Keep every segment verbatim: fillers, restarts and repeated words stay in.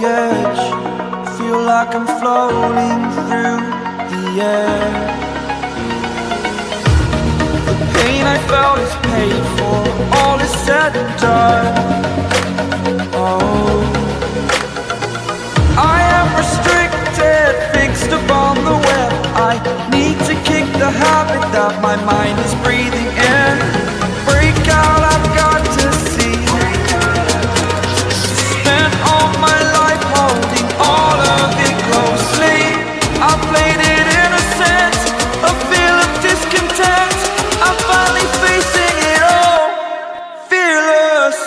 edge. Feel like I'm floating through the air. The pain I felt is paid for, all is said and done. Oh, I am restricted, fixed upon the web. I need to kick the habit that my mind is breathing in. Break out, I've got to see. Spent all my life holding all of it closely. I played it innocent, a feel of discontent. I'm finally facing it all, fearless.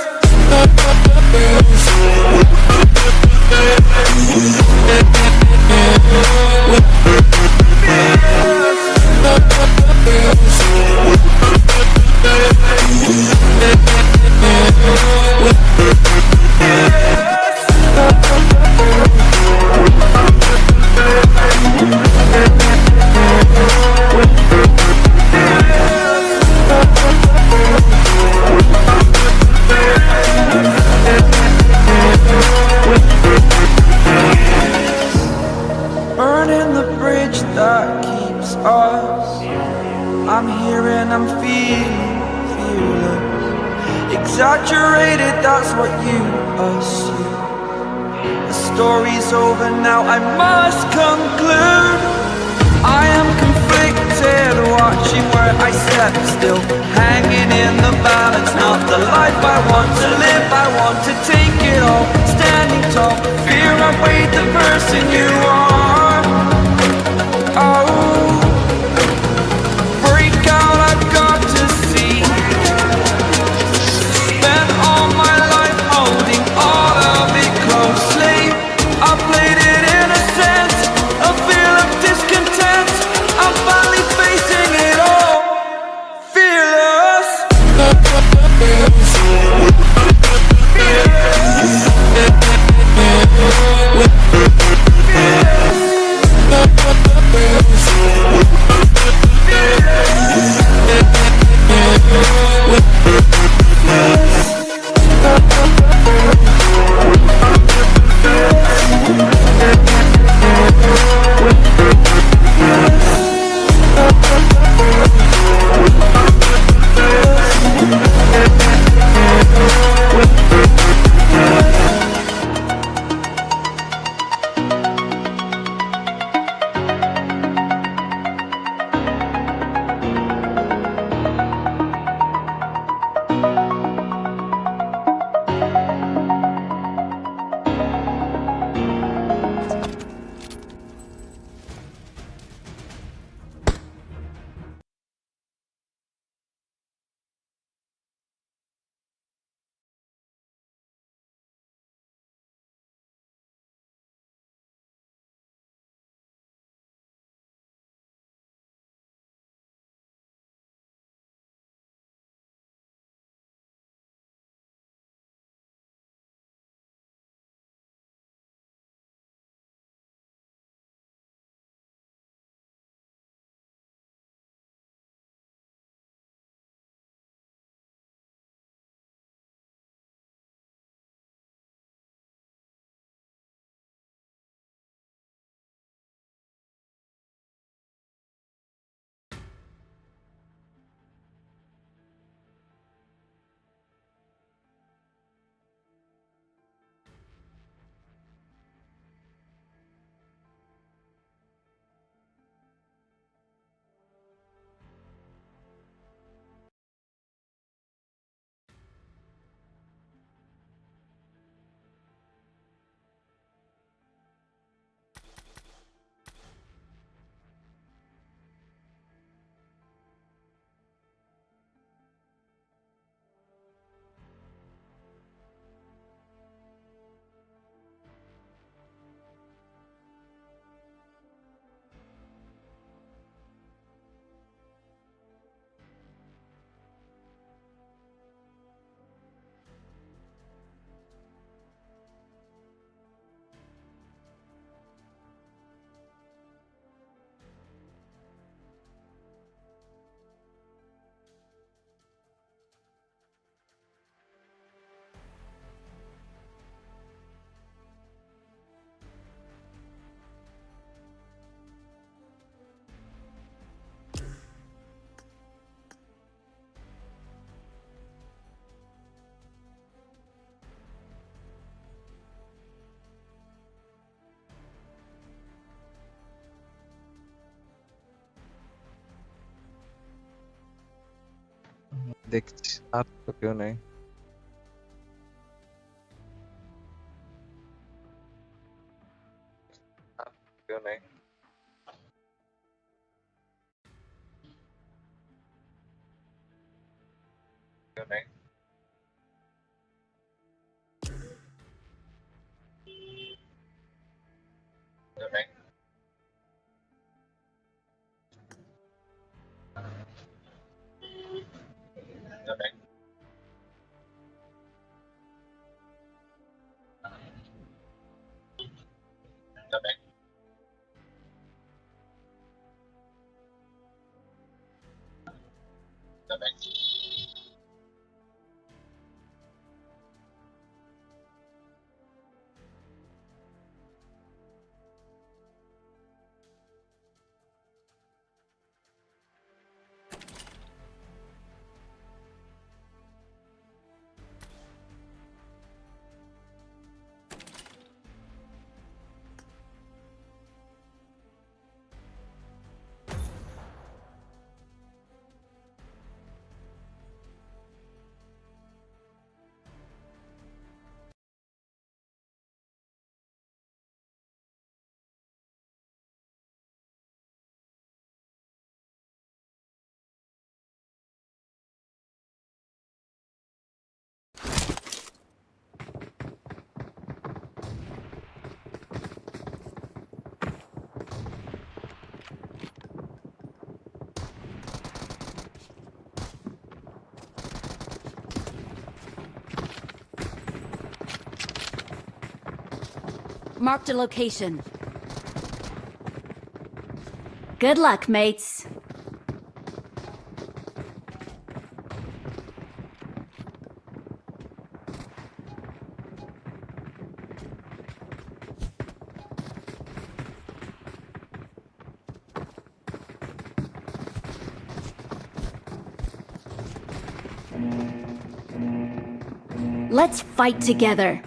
Burning the bridge that keeps us. I'm here and I'm feeling fearless. Exaggerated, that's what you assume. The story's over now, I must conclude. I am conflicted, watching where I step still. Hanging in the balance, not the life I want to live. I want to take it all, standing tall. Fear I weighed the person you are. Oh, break out, I've got to see. Spent all my life holding all of it closely. I played it innocent, a feel of discontent. I'm finally facing it all, fearless. দেখছি, আর তো কেউ নেই। আর তো কেউ নেই। কেউ নেই। কেউ নেই। Marked a location. Good luck, mates. Let's fight together.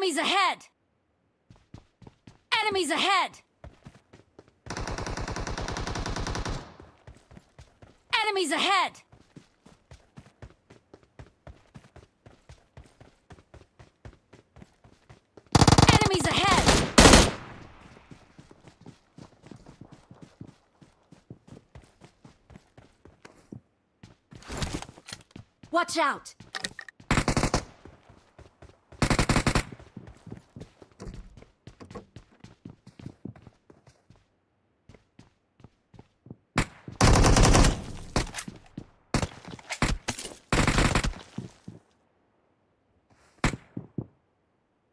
Enemies ahead! Enemies ahead! Enemies ahead! Enemies ahead! Watch out!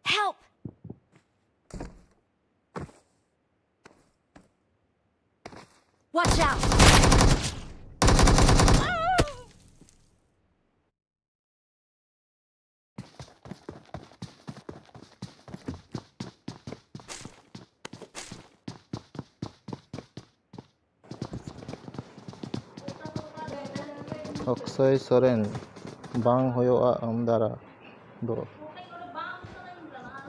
Help! Watch out! ᱚᱠᱥᱚᱭ Soren, ᱵᱟᱝ ᱦᱩᱭᱩᱜᱼᱟ ᱟᱢᱫᱟᱨᱟ ᱫᱚ᱾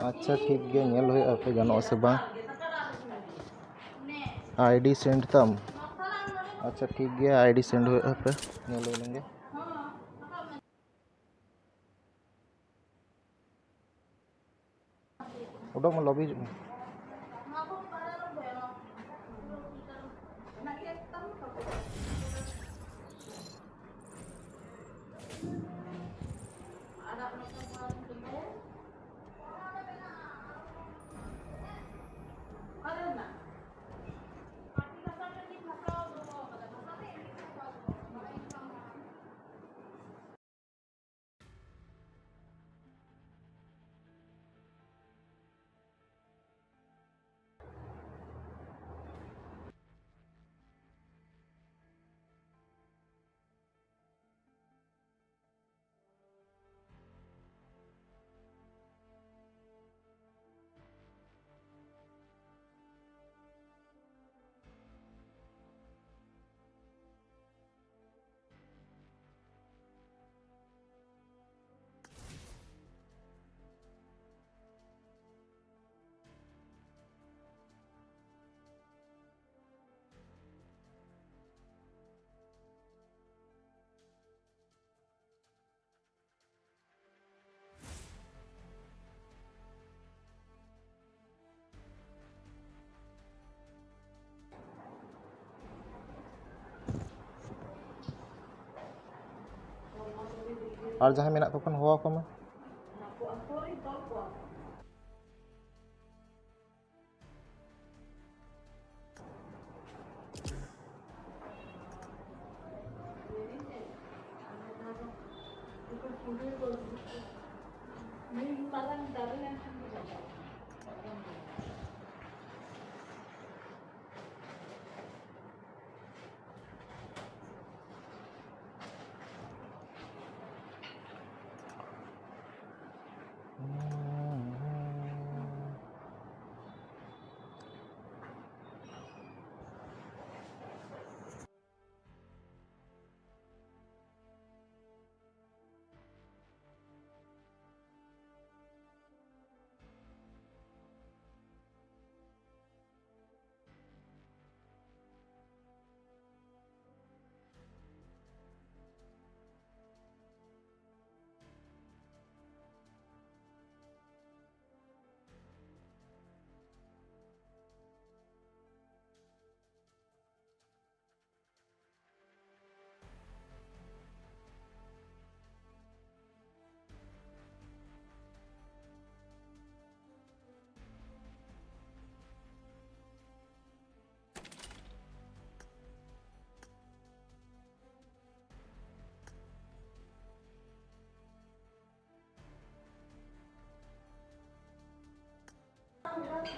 ᱟᱪᱪᱷᱟ, ᱴᱷᱤᱠ ᱜᱮᱭᱟ, ᱧᱮᱞ ᱦᱩᱭᱩᱜᱼᱟ ᱦᱟᱯᱮ ᱜᱟᱱᱚᱜᱼᱟ ᱥᱮ ᱵᱟᱝ᱾ ᱟᱭᱰᱤ ᱥᱮᱱᱰ ᱛᱟᱢ? ᱟᱪᱪᱷᱟ, ᱴᱷᱤᱠ ᱜᱮᱭᱟ, ᱟᱭᱰᱤ ᱥᱮᱱᱰ ᱦᱩᱭᱩᱜᱼᱟ, ᱦᱟᱯᱮ ᱧᱮᱞ ᱦᱩᱭ ᱞᱮᱱᱜᱮ᱾ ᱩᱰᱩᱠ ᱢᱮ, ᱞᱚᱵᱤ ᱦᱤᱡᱩᱜ ᱢᱮ᱾ ᱟᱨ ᱡᱟᱦᱟᱸᱭ ᱢᱮᱱᱟᱜ ᱠᱚ ᱠᱷᱟᱱ ᱦᱚᱦᱚ ᱟᱠᱚ ᱢᱮ᱾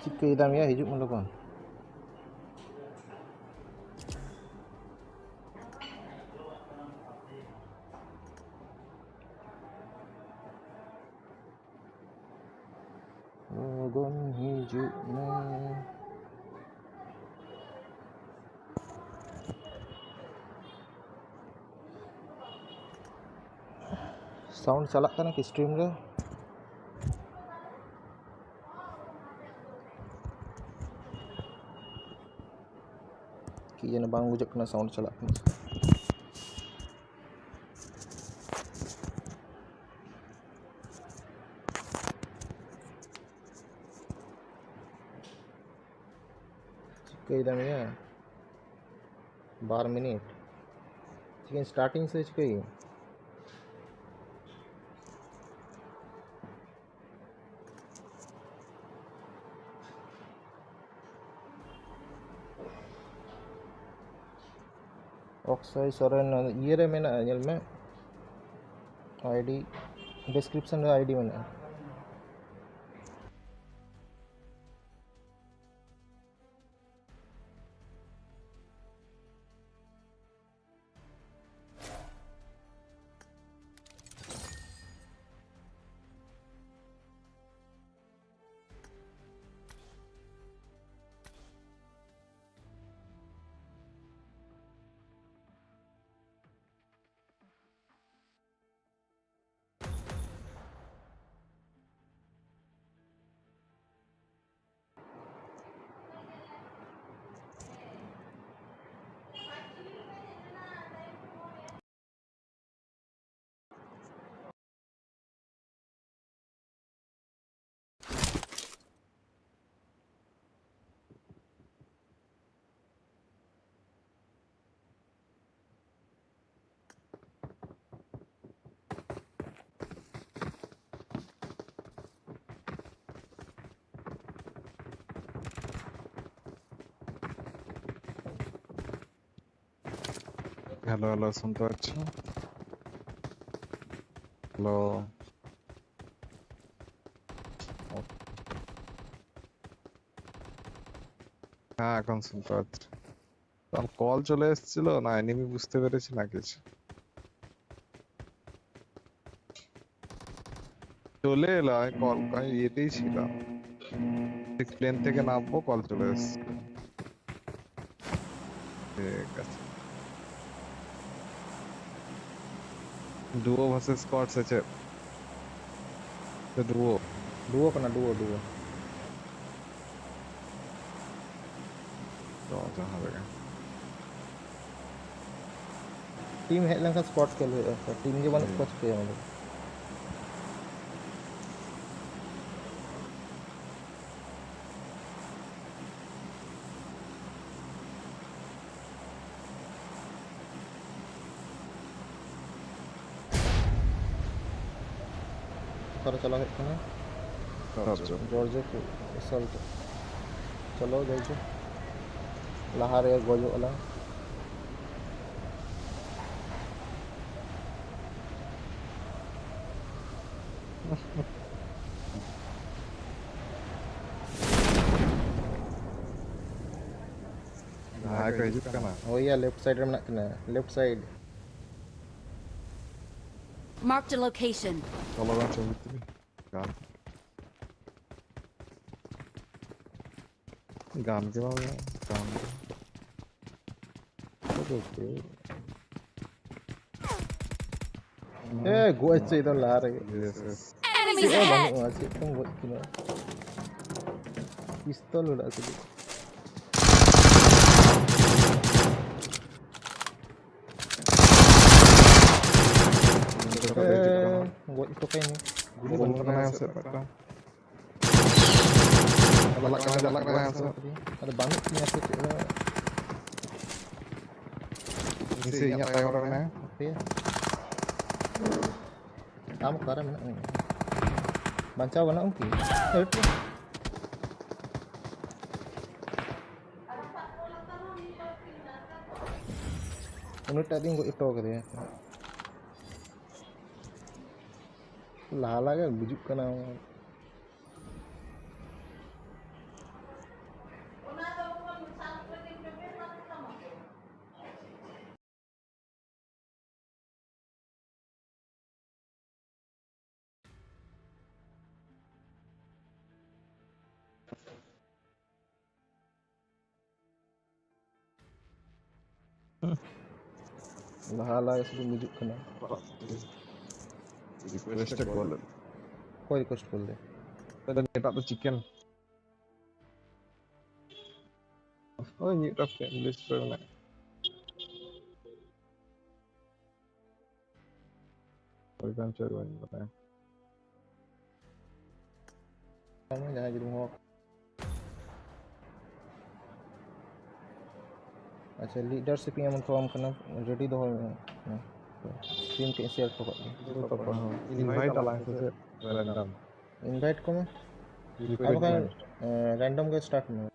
ᱪᱤᱠᱟᱹᱭᱮᱫᱟᱢ ᱭᱟ? ᱦᱤᱡᱩᱜ ᱢᱮ ᱞᱚᱜᱚᱱ᱾ ᱞᱚᱜᱚᱱ ᱦᱤᱡᱩᱜ ᱢᱮ᱾ ᱥᱟᱣᱩᱱᱰ ᱪᱟᱞᱟᱜ ᱠᱟᱱᱟ ᱠᱤ ᱥᱴᱨᱤᱢ ᱨᱮ? ᱠᱤ ᱡᱟᱱᱮ ᱵᱟᱝ ᱵᱩᱡᱷᱟᱹᱜ ᱠᱟᱱᱟ ᱥᱟᱣᱩᱱᱰ ᱪᱟᱞᱟᱜ ᱠᱟᱱᱟ᱾ ᱪᱤᱠᱟᱹᱭ ᱫᱟᱢ ᱭᱟ? ᱵᱟᱨ ᱢᱤᱱᱤᱴ᱾ ᱪᱤᱠᱟᱹᱧ ᱥᱴᱟᱨᱴᱤᱝ ᱥᱮ ᱪᱤᱠᱟᱹᱭᱟᱹᱧ? ᱚᱠᱥᱚᱭ ᱥᱚᱨᱮᱱ ᱤᱭᱟᱹ ᱨᱮ ᱢᱮᱱᱟᱜᱼᱟ, ᱧᱮᱞ ᱢᱮ, ᱟᱭᱰᱤ, ᱰᱤᱥᱠᱨᱤᱯᱥᱚᱱ ᱨᱮ ᱟᱭᱰᱤ ᱢᱮᱱᱟᱜᱼᱟ᱾ হ্যালো, হ্যালো, শুনতে পাচ্ছ? হ্যালো। হ্যাঁ, এখন শুনতে পাচ্ছি। তখন কল চলে এসেছিল না, এনিমি বুঝতে পেরেছি না কিছু। চলে এলো, আমি কল, আমি ইয়েতেই ছিলাম। প্লেন থেকে নামবো, কল চলে এসছে। ঠিক আছে। ডুও ভার্সেস স্কোয়াড আছে। তো ডুও। ᱰᱩᱣᱚ ᱠᱟᱱᱟ, ᱰᱩᱣᱚ, ᱰᱩᱣᱚ᱾ ᱛᱚ ᱡᱟᱦᱟᱸ ᱨᱮᱜᱮ᱾ ᱴᱤᱢ ᱦᱮᱡ ᱞᱮᱱᱠᱷᱟᱱ ᱥᱠᱚᱴ ᱠᱷᱮᱞ ᱦᱩᱭᱩᱜᱼᱟ, ᱴᱤᱢ ᱜᱮ ᱵᱟᱹᱱᱩᱜ ᱦᱩᱸ᱾ ᱠᱚᱣᱟ, ᱪᱤᱠᱟᱹᱭᱟᱢ ᱟᱫᱚ? ᱚᱠᱟᱨᱮ ᱪᱟᱞᱟᱣ ᱦᱩᱭᱩᱜ ᱠᱟᱱᱟ? ᱥᱟᱨᱡᱚ᱾ ᱡᱚᱨᱡᱚ ᱠᱚ ᱮᱥᱚᱞᱴ᱾ ᱪᱚᱞᱚ ᱡᱚᱨᱡᱚ᱾ ᱞᱟᱦᱟᱨᱮ ᱜᱚᱡᱚᱜ ᱟᱞᱟᱝ᱾ ᱡᱟᱦᱟᱸᱭ ᱠᱚ ᱦᱤᱡᱩᱜ ᱠᱟᱱᱟ᱾ ᱦᱳᱭ ᱭᱟ, left side ᱨᱮ ᱢᱮᱱᱟᱜ ᱠᱤᱱᱟ, left side. Marked a location. ᱪᱚᱞᱚ ᱵᱟᱝ ᱪᱚᱞᱚ ᱛᱮᱜᱮ᱾ ᱜᱟᱱ᱾ ᱜᱟᱱ ᱜᱮ ᱵᱟᱝ ᱜᱟᱱ ᱜᱮ᱾ ᱮ, ᱜᱚᱡ ᱦᱚᱪᱚᱭ ᱫᱚ ᱞᱟᱦᱟ ᱨᱮᱜᱮ᱾ Yes, yes. Enemies ahead! ᱵᱟᱹᱱᱩᱜᱼᱟ, ᱪᱮᱫ ᱛᱮᱢ ᱜᱚᱡ ᱠᱤᱱᱟ? ᱯᱤᱥᱛᱚᱞ ᱢᱮᱱᱟᱜᱼᱟ ᱥᱩᱫᱷᱩ᱾ ᱮ, ᱜᱚᱡ ᱦᱚᱴᱚ ᱠᱟᱭ ᱢᱮ᱾ ᱜᱩᱞᱤ ᱵᱚᱞᱚᱱ ᱠᱟᱱᱟ ᱥᱮ ᱢᱤᱫᱴᱟᱝ᱾ ᱪᱟᱞᱟᱜ ᱠᱟᱱᱟ, ᱪᱟᱞᱟᱜ ᱠᱟᱱᱟ, ᱦᱮᱸ, ᱥᱮ᱾ ᱟᱫᱚ ᱵᱟᱹᱱᱩᱜ ᱛᱤᱧᱟ ᱥᱮ ᱪᱮᱫ ᱦᱚᱸ᱾ ᱱᱤᱥᱪᱚᱭ ᱤᱧᱟᱹᱜ ᱛᱟᱭᱚᱢ ᱨᱮ ᱢᱮᱱᱟᱭᱟ᱾ ᱦᱟᱯᱮ᱾ ᱟᱢ ᱚᱠᱟᱨᱮ ᱢᱮᱱᱟᱜ ᱢᱮᱭᱟ? ᱵᱟᱧᱪᱟᱣ ᱜᱟᱱᱚᱜ ᱟᱢ ᱠᱤ? ᱦᱟᱹᱴ᱾ ᱩᱱᱤᱴᱟᱜ ᱫᱚᱧ ᱜᱚᱡ ᱦᱚᱴᱚ ᱠᱟᱫᱮᱭᱟ᱾ ᱞᱟᱦᱟ ᱞᱟᱦᱟ ᱜᱮ ᱜᱩᱡᱩᱜ ᱠᱟᱱᱟ᱾ ᱞᱟᱦᱟ ᱞᱟᱦᱟ ᱥᱩᱫᱷᱩ ᱜᱩᱡᱩᱜ ᱠᱟᱱᱟ᱾ Request ᱮ ᱠᱚᱞ ᱞᱮᱫᱟ᱾ ᱚᱠᱚᱭ request ᱠᱚᱞ ᱞᱮᱫᱟ? ᱮᱴᱟᱜ ᱫᱚ chicken᱾ ᱳᱭ ᱢᱤᱫᱴᱟᱝ friend list ᱨᱮ ᱢᱮᱱᱟᱜᱼᱟ᱾ ᱳᱭ ᱵᱟᱝ ᱪᱚ ᱵᱟᱹᱧ ᱵᱟᱲᱟᱭᱟ᱾ ᱡᱟᱦᱟᱸᱭ ᱡᱩᱫᱤᱢ ᱦᱚᱦᱚ ᱟᱪᱪᱷᱟ, leadership ᱤᱧ ᱮᱢ ᱦᱚᱴᱚᱣᱟᱢ ᱠᱟᱱᱟ, ready ᱫᱚᱦᱚᱭ ᱢᱮ᱾ ᱦᱮᱸ, stream ᱠᱚ share ᱦᱚᱴᱚ ᱠᱟᱜ ᱜᱮ᱾ Invite ᱟᱞᱟᱝ ᱥᱮ ᱪᱮᱫ? Random. Invite ᱠᱚᱢᱮ᱾ Request ᱟᱨ ᱵᱟᱠᱷᱟᱱ, ᱢᱮ᱾ ᱮᱸ, random ᱜᱮ start ᱢᱮ᱾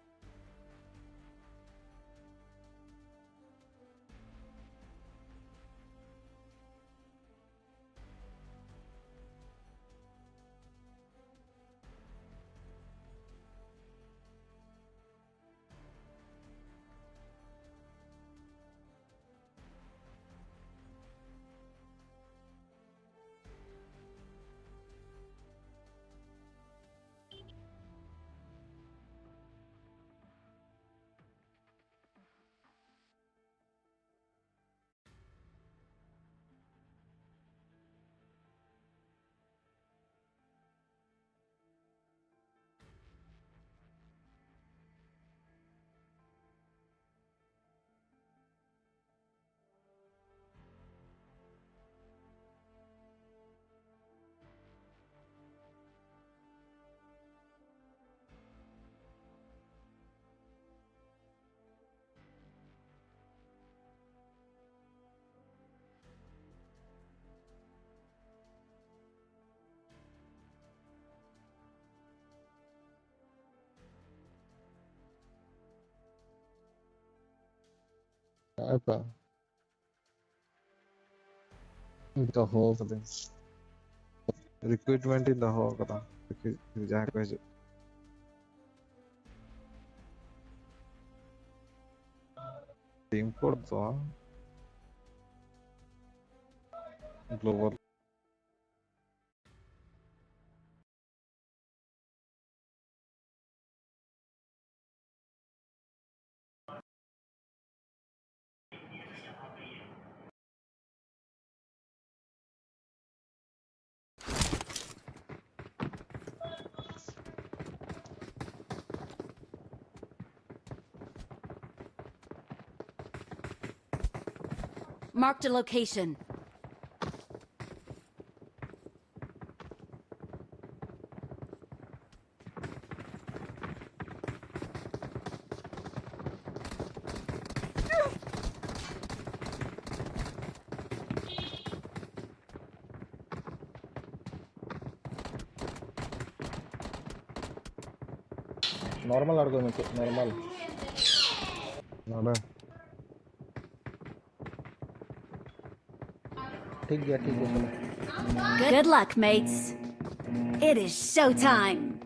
ᱠᱟᱜᱼᱟ ᱯᱮ? ᱫᱚᱦᱚ ᱠᱟᱹᱫᱟᱹᱧ᱾ ᱨᱤᱠᱨᱩᱴᱢᱮᱱᱴ ᱤᱧ ᱫᱚᱦᱚ ᱠᱟᱫᱟ᱾ ᱡᱟᱦᱟᱸᱭ ᱠᱚ ᱦᱤᱡᱩᱜ᱾ ᱴᱤᱢ ᱠᱳᱰ ᱫᱚ global. Marked a location. Normal ᱟᱬᱜᱚᱭ ᱢᱮ, ᱪᱮᱫ ᱱᱚᱨᱢᱟᱞ? ᱱᱚᱰᱮ᱾ ᱴᱷᱤᱠ ᱜᱮᱭᱟ, ᱴᱷᱤᱠ ᱜᱮᱭᱟ, ᱪᱚᱞᱚ᱾ Good luck, mates. It is show time.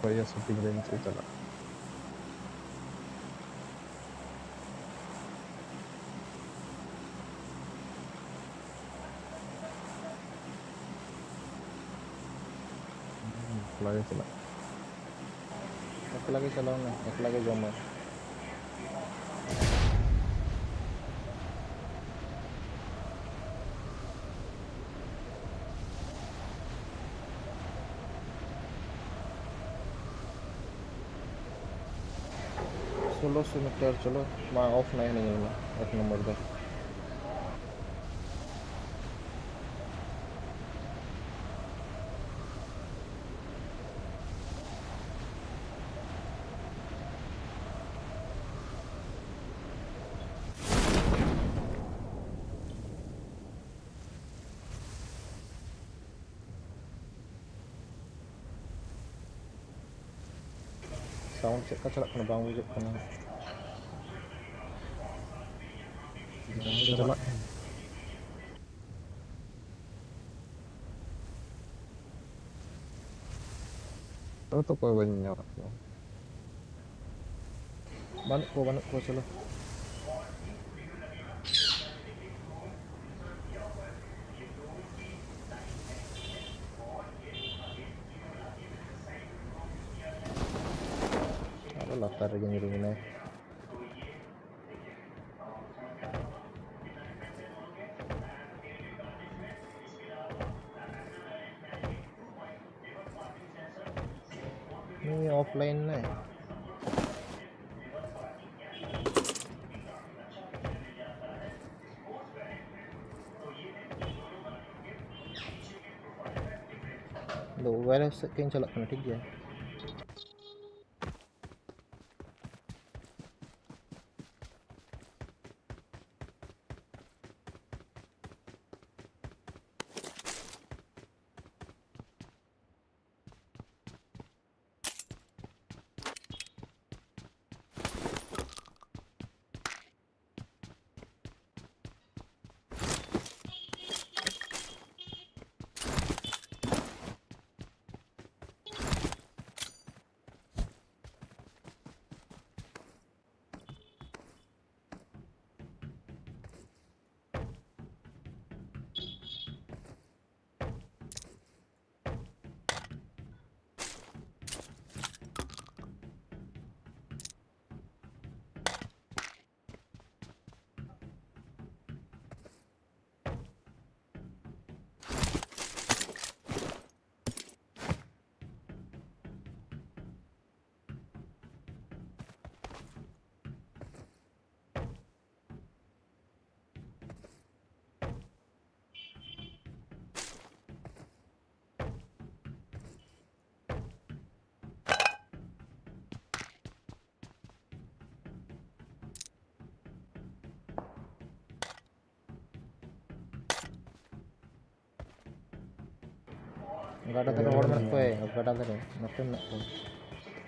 ᱵᱷᱟᱭᱭᱟ, ᱥᱩᱴᱤᱝ ᱨᱮᱧ ᱪᱮᱫ ᱪᱟᱞᱟᱜᱼᱟ᱾ ᱮᱠᱞᱟ ᱜᱮ ᱪᱟᱞᱟᱜ᱾ ᱮᱠᱞᱟ ᱜᱮ ᱪᱟᱞᱟᱣ ᱢᱮ, ᱮᱠᱞᱟ ᱜᱮ ᱡᱚᱢ ᱢᱮ᱾ ᱥᱳᱞᱳᱥᱚ ᱢᱤᱴᱟᱨ, ᱪᱚᱞᱚ ᱢᱟ, ᱚᱯᱷ ᱱᱟᱭ ᱦᱟᱱᱮ ᱧᱮᱞ ᱢᱮ, ᱮᱠ ᱱᱚᱢᱵᱚᱨ ᱫᱚ᱾ ᱥᱟᱣᱩᱱᱰ ᱪᱮᱫ ᱞᱮᱠᱟ ᱪᱟᱞᱟᱜ ᱠᱟᱱᱟ ᱵᱟᱝ ᱵᱩᱡᱷᱟᱹᱜ ᱠᱟᱱᱟ᱾ ᱵᱟᱝ ᱪᱟᱞᱟᱜ ᱠᱟᱱᱟ᱾ ᱛᱚ ᱚᱠᱚᱭ ᱵᱟᱹᱧ ᱧᱟᱢᱮᱫ ᱠᱚᱣᱟ᱾ ᱵᱟᱹᱱᱩᱜ ᱠᱚᱣᱟ, ᱵᱟᱹᱱᱩᱜ ᱠᱚᱣᱟ, ᱪᱚᱞᱚ᱾ ᱟᱨᱚ ᱞᱟᱛᱟᱨ ᱨᱮᱜᱮ ᱧᱩᱨᱩ ᱢᱮᱱᱟᱭ᱾ ᱱᱩᱭ ᱚᱯᱷᱞᱟᱭᱤᱱ ᱱᱟᱭ᱾ ᱟᱫᱚ ᱳᱭᱟᱨ ᱦᱟᱣᱩᱥ ᱥᱮᱫ ᱜᱤᱧ ᱪᱟᱞᱟᱜ ᱠᱟᱱᱟ, ᱴᱷᱤᱠ ᱜᱮᱭᱟ᱾ ᱜᱟᱰᱟ ᱫᱷᱟᱨᱮ ᱦᱚᱲ ᱢᱮᱱᱟᱜ ᱠᱚᱣᱟ, ᱜᱟᱰᱟ ᱫᱷᱟᱨᱮ ᱱᱚᱛᱮ ᱢᱮᱱᱟᱜ ᱠᱚᱣᱟ᱾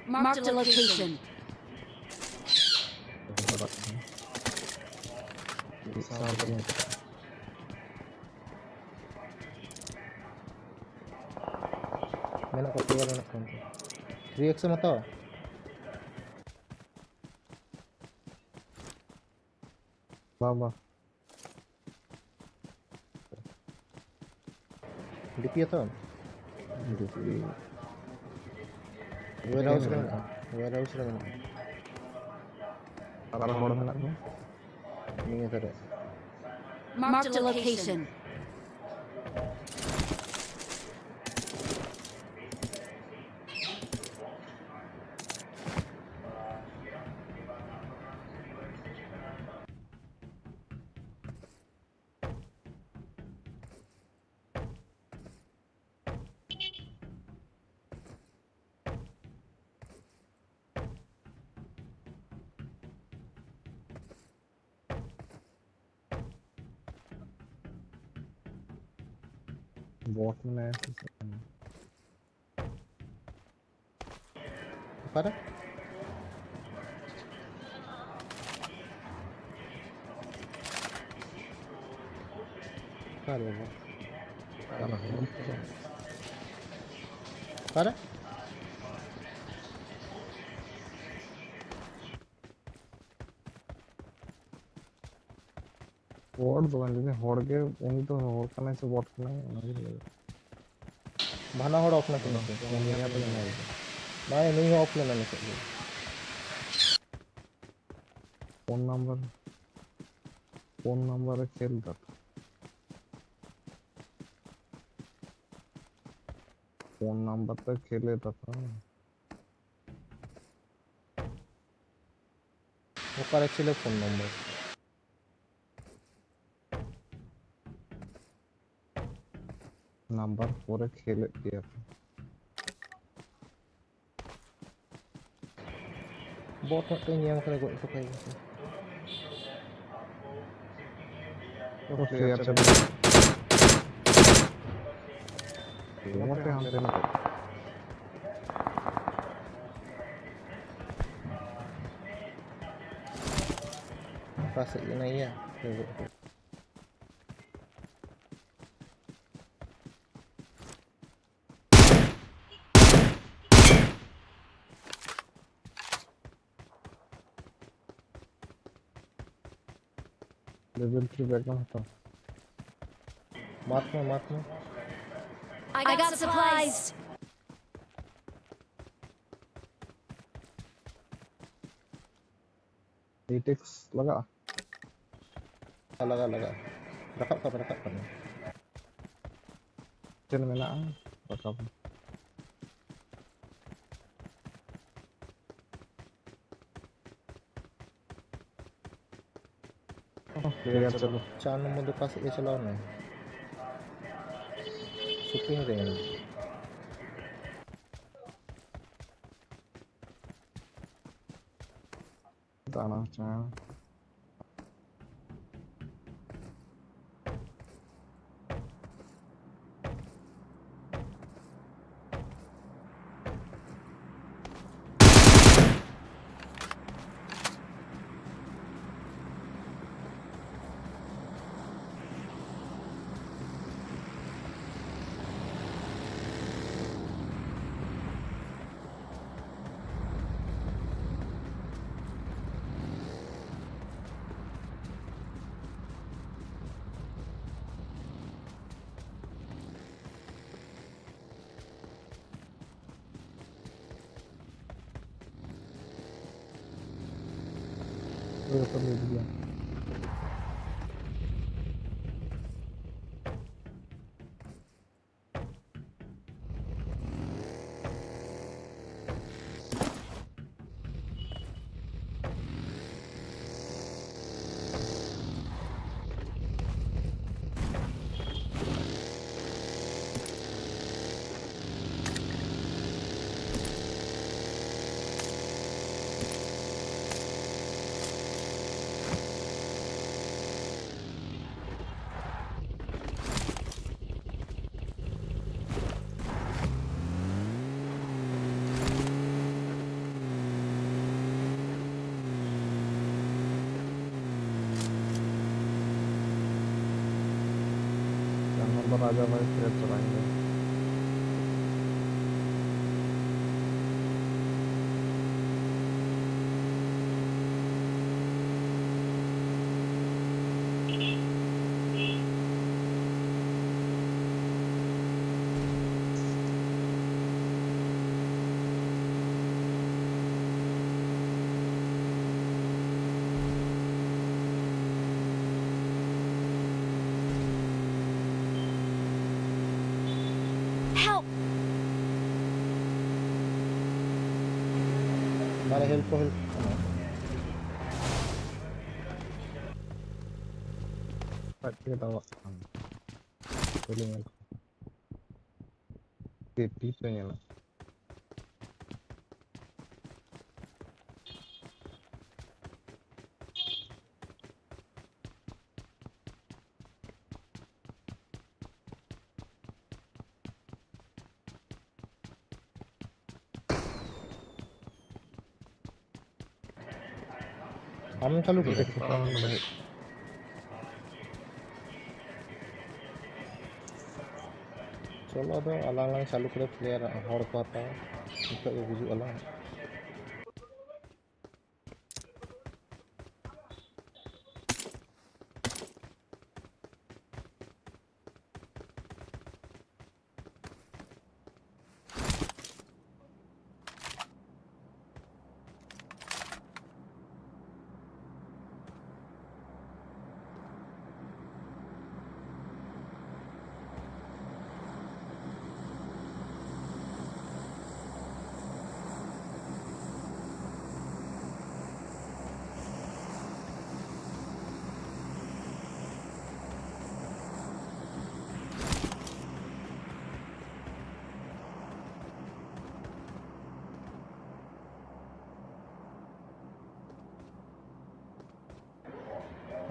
Marked a location. ᱢᱮᱱᱟᱜ ᱠᱚᱣᱟ, player ᱢᱮᱱᱟᱜ ᱠᱚᱣᱟ ᱩᱱᱠᱩ᱾ Three X ᱮᱢ ᱦᱟᱛᱟᱣᱟ? ᱵᱟᱝ, ᱵᱟᱝ᱾ ᱰᱤᱯᱤ ᱦᱟᱛᱟᱣᱟ? ᱰᱤᱯᱤ᱾ Warehouse ᱨᱮ ᱢᱮᱱᱟᱜᱼᱟ, warehouse ᱨᱮ ᱢᱮᱱᱟᱜᱼᱟ᱾ ᱟᱨ ᱦᱚᱲ ᱢᱮᱱᱟᱜ ᱠᱚᱣᱟ? ᱱᱤᱭᱟᱹ ᱫᱷᱟᱨᱮ᱾ Marked a location. ᱵᱚᱴ ᱢᱮᱱᱟᱭᱟ ᱥᱮ ᱪᱮᱫ? ᱚᱠᱟᱨᱮ? ᱚᱠᱟᱨᱮ ᱵᱟᱵᱟ? ᱚᱠᱟᱨᱮ? ᱚᱠᱟᱨᱮ? ᱵᱚᱴ ᱫᱚ ᱵᱟᱝ, ᱡᱩᱫᱤ ᱦᱚᱲ ᱜᱮ, ᱩᱱᱤ ᱫᱚ ᱦᱚᱲ ᱠᱟᱱᱟᱭ ᱥᱮ ᱵᱚᱴ ᱠᱟᱱᱟᱭ, ᱚᱱᱟ ᱜᱮ ᱞᱟᱹᱭ᱾ ᱵᱟᱱᱟ ᱦᱚᱲ off ᱱᱟᱠᱤᱱ ᱱᱤᱛᱚᱜ᱾ ᱯᱩᱱᱭᱟ ᱯᱮ ᱧᱮᱞ ᱮᱫᱟ᱾ ᱵᱟᱝ, ᱱᱩᱭ ᱦᱚᱸ off ᱞᱮᱱᱟ ᱱᱤᱛᱚᱜ ᱜᱮ᱾ ᱯᱷᱳᱱ ᱱᱟᱢᱵᱟᱨ, ᱯᱷᱳᱱ ᱱᱟᱢᱵᱟᱨ ᱨᱮ ᱠᱷᱮᱞ ᱫᱟ ᱛᱚ᱾ ᱯᱷᱳᱱ ᱱᱟᱢᱵᱟᱨ ᱛᱮ ᱠᱷᱮᱞ ᱮᱫᱟ ᱛᱚ᱾ ᱚᱠᱟᱨᱮ ᱪᱮᱞᱮ ᱯᱷᱳᱱ ᱱᱟᱢᱵᱟᱨ? ᱱᱟᱢᱵᱟᱨ ᱯᱚᱨᱮ ᱠᱷᱮᱞᱮᱫ ᱜᱮᱭᱟ ᱠᱚ᱾ ᱵᱚᱴ ᱢᱤᱫᱴᱮᱱ ᱧᱟᱢ ᱠᱟᱫᱟ, ᱜᱚᱡ ᱦᱚᱴᱚ ᱠᱟᱭ ᱜᱮ᱾ ᱚ, ᱯᱞᱮᱭᱟᱨ ᱪᱟᱵᱟᱭᱮᱱᱟ᱾ ᱦᱟᱱᱛᱮ ᱱᱟᱛᱮ᱾ ᱚᱠᱟ ᱥᱮᱫ ᱮᱱᱟᱭ ᱭᱟ? Level three bag ᱵᱟᱝ ᱦᱟᱛᱟᱣ᱾ ᱢᱟᱛ ᱢᱮ, ᱢᱟᱛ ᱢᱮ᱾ I got supplies. Eight X ᱞᱟᱜᱟᱜᱼᱟ? ᱞᱟᱜᱟᱜᱼᱟ, ᱞᱟᱜᱟᱜᱼᱟ᱾ ᱨᱟᱠᱟᱵ ᱠᱟᱜ ᱢᱮ, ᱨᱟᱠᱟᱵ ᱠᱟᱜ ᱢᱮ᱾ ᱪᱮᱫ ᱢᱮᱱᱟᱜᱼᱟ? ᱨᱟᱠᱟᱵ ᱢᱮ᱾ ᱪᱟᱞᱟᱣ ᱪᱟᱞᱟᱣ᱾ ᱪᱟᱨ ᱱᱚᱢᱵᱚᱨ ᱫᱚ ᱚᱠᱟ ᱥᱮᱫ ᱜᱮ ᱪᱟᱞᱟᱣ ᱮᱱᱟᱭ? ᱥᱩᱴᱤᱝ ᱨᱮ᱾ ᱫᱟᱬᱟ ᱦᱚᱪᱚ᱾ राजा भाई, फिर चलाएंगे। Help! Dale, help, help. Pati ketawa. Boleh, help. Tipe nyala. ᱟᱢ ᱪᱟᱹᱞᱩ ᱠᱮᱫᱟ? ᱪᱚᱞᱚ, ᱟᱫᱚ ᱟᱞᱟᱝ ᱞᱟᱝ ᱪᱟᱹᱞᱩ ᱠᱮᱫᱟ, ᱯᱞᱮᱭᱟᱨ ᱦᱚᱲ ᱠᱚ ᱦᱟᱛᱟᱣᱟ, ᱱᱤᱛᱚᱜ ᱜᱮ ᱜᱩᱡᱩᱜ ᱟᱞᱟᱝ᱾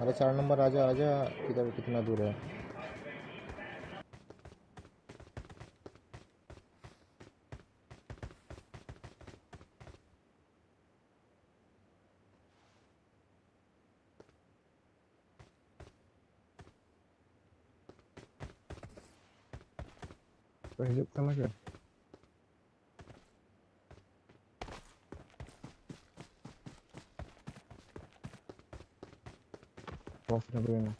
अरे चार नंबर आजा, आजा, किधर, कितना दूर है? ᱠᱚ ᱦᱤᱡᱩᱜ ᱠᱟᱱᱟ ᱠᱚ᱾ ᱵᱚᱥ ᱨᱮ ᱵᱚᱞᱚᱭᱮᱱᱟ᱾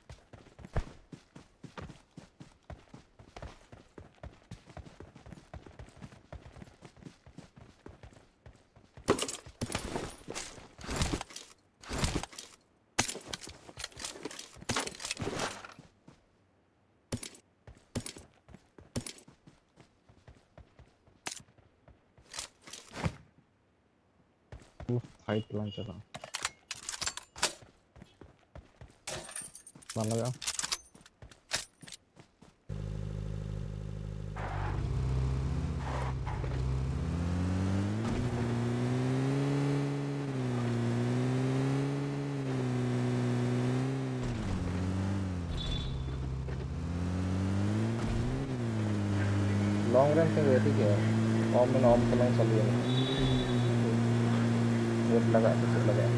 ᱩᱯᱷ, ᱯᱷᱟᱭᱤᱴ ᱞᱟᱝ ᱪᱟᱞᱟᱜᱼᱟ᱾ ᱵᱟᱝ ᱞᱟᱜᱟᱜᱼᱟ᱾ ᱞᱚᱝ ᱨᱮᱱ ᱛᱤᱸᱜᱩ ᱴᱷᱤᱠ ᱜᱮᱭᱟ᱾ ᱚᱢ ᱢᱮ, ᱚᱢ ᱛᱮᱞᱟᱝ ᱪᱟᱹᱞᱩᱭᱟ᱾ ᱱᱮᱴ ᱞᱟᱜᱟᱜᱼᱟ ᱥᱮ ᱪᱮᱫ ᱞᱟᱜᱟᱜᱼᱟ?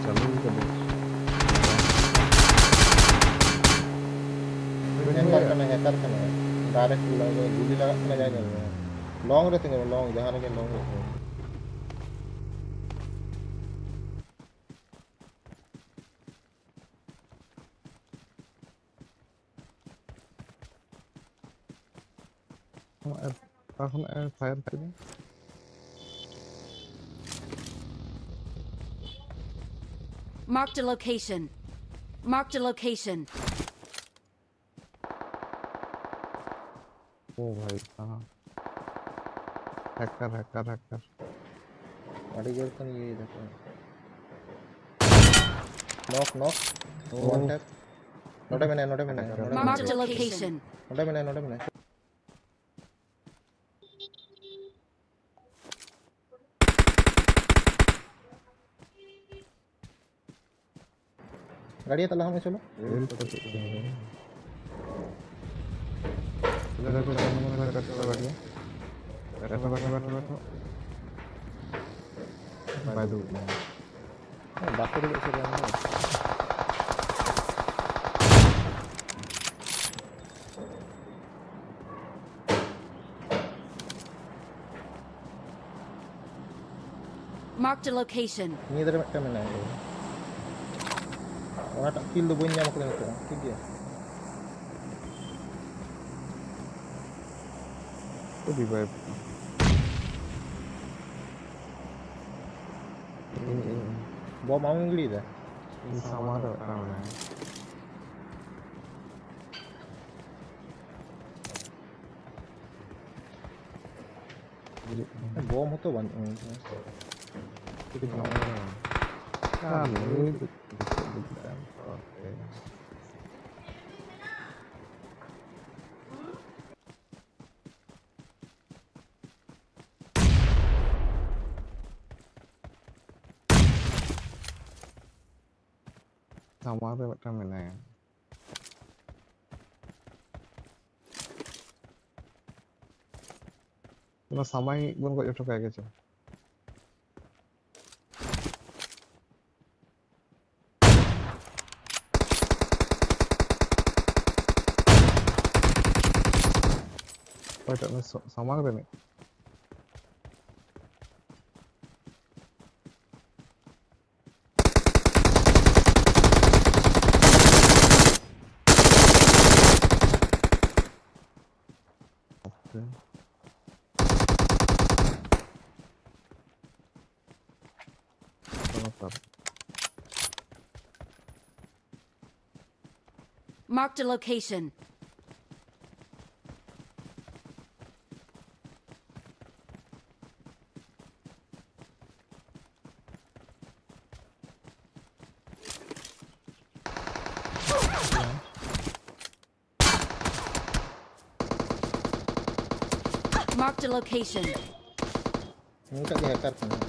ᱪᱟᱹᱞᱩ ᱠᱟᱫᱟᱹᱧ᱾ ᱦᱮᱠᱟᱨ ᱠᱟᱱᱟᱭ, ᱦᱮᱠᱟᱨ ᱠᱟᱱᱟᱭ᱾ ᱰᱟᱭᱨᱮᱠᱴ ᱜᱩᱞᱤ ᱞᱟᱜᱟᱜ ᱠᱟᱱᱟ, ᱡᱟᱦᱟᱸᱭ ᱧᱮᱞ ᱢᱮ᱾ ᱞᱚᱝ ᱨᱮ ᱛᱤᱸᱜᱩ ᱢᱮ, ᱞᱚᱝ, ᱡᱟᱦᱟᱸ ᱨᱮᱜᱮ ᱞᱚᱝ ᱨᱮ ᱛᱤᱸᱜᱩ ᱢᱮ᱾ ᱚᱠᱟ ᱠᱷᱚᱱᱟᱜ ᱮ ᱯᱷᱟᱭᱟᱨ ᱠᱮᱫᱟ? Marked a location. Marked a location. ᱳ ᱵᱷᱟᱭ ᱥᱟᱦᱟᱵ᱾ ᱦᱮᱠᱟᱨ, ᱦᱮᱠᱟᱨ, ᱦᱮᱠᱟᱨ᱾ ᱟᱹᱰᱤ ᱡᱳᱨ ᱠᱷᱚᱱ ᱤᱭᱟᱹᱭ ᱫᱟᱠᱚ᱾ ᱱᱚᱠ, ᱱᱚᱠ᱾ ᱳ᱾ One tap. ᱱᱚᱰᱮ ᱢᱮᱱᱟᱭᱟ, ᱱᱚᱰᱮ ᱢᱮᱱᱟᱭᱟ, ᱦᱮᱠᱟᱨ᱾ ᱱᱚᱰᱮ ᱢᱮᱱᱟᱭᱟ᱾ Marked a location. ᱱᱚᱰᱮ ᱢᱮᱱᱟᱭᱟ, ᱱᱚᱰᱮ ᱢᱮᱱᱟᱭᱟ᱾ ᱜᱟᱹᱰᱤ ᱛᱟᱞᱟ ᱦᱚᱸ ᱪᱚᱞᱚ᱾ ᱨᱮᱞ ᱠᱚ ᱪᱮᱫ ᱪᱚᱝ? ᱪᱚᱞᱚ, ᱪᱚᱞᱚ, ᱪᱚᱞᱚ, ᱪᱚᱞᱚ, ᱜᱟᱹᱰᱤ᱾ ᱵᱮᱴᱷᱚ, ᱵᱮᱴᱷᱚ, ᱵᱮᱴᱷᱚ, ᱵᱮᱴᱷᱚ᱾ ᱵᱟᱭ ᱫᱩᱲᱩᱵ ᱞᱮᱱᱟ᱾ ᱵᱟᱠᱚ ᱫᱩᱲᱩᱵ ᱥᱮ ᱵᱟᱝ? Marked a location. ᱱᱤᱭᱟᱹ ᱫᱷᱟᱨᱮ ᱢᱤᱫᱴᱟᱝ ᱢᱮᱱᱟᱭᱟ᱾ ᱚᱱᱟᱴᱟᱜ ᱠᱤᱞ ᱫᱚ ᱵᱟᱹᱧ ᱧᱟᱢ ᱠᱟᱫᱟ ᱱᱤᱛᱚᱜ ᱦᱚᱸ, ᱴᱷᱤᱠ ᱜᱮᱭᱟ? ᱟᱹᱰᱤ ᱵᱟᱭ ᱵᱚᱢ ᱟᱢᱮᱢ ᱜᱤᱰᱤᱭᱮᱫᱟ? ᱤᱧ ᱥᱟᱢᱟᱝ ᱨᱮ ᱢᱤᱫᱴᱟᱝ ᱢᱮᱱᱟᱭᱟ᱾ ᱵᱚᱢ ᱦᱚᱸᱛᱚ ᱵᱟᱹᱱᱩᱜᱼᱟ᱾ ᱪᱤᱠᱟᱹ ᱪᱟᱞᱟᱜ ᱠᱟᱱᱟ? ᱟᱨ ᱱᱩᱭ ᱫᱚ ᱪᱮᱫ ᱞᱟᱹᱜᱤᱫ ᱮᱢ ᱠᱚᱨᱟᱣ ᱠᱮᱫᱟ? ᱥᱟᱢᱟᱝ ᱨᱮ ᱢᱤᱫᱴᱟᱝ ᱢᱮᱱᱟᱭᱟ᱾ ᱚᱱᱟ ᱥᱟᱢᱟᱭ ᱵᱚᱱ ᱜᱚᱡ ᱦᱚᱴᱚ ᱠᱟᱭ ᱜᱮ ᱪᱚ᱾ ᱚᱠᱚᱭᱴᱟᱜ ᱩᱱᱤ ᱥᱟ-, ᱥᱟᱢᱟᱝ ᱨᱤᱱᱤᱡ? Okay. Marked a location. Marked a location. ᱱᱩᱭᱴᱟᱜ ᱜᱮ ᱦᱮᱠᱟᱨ ᱠᱟᱱᱟᱭ᱾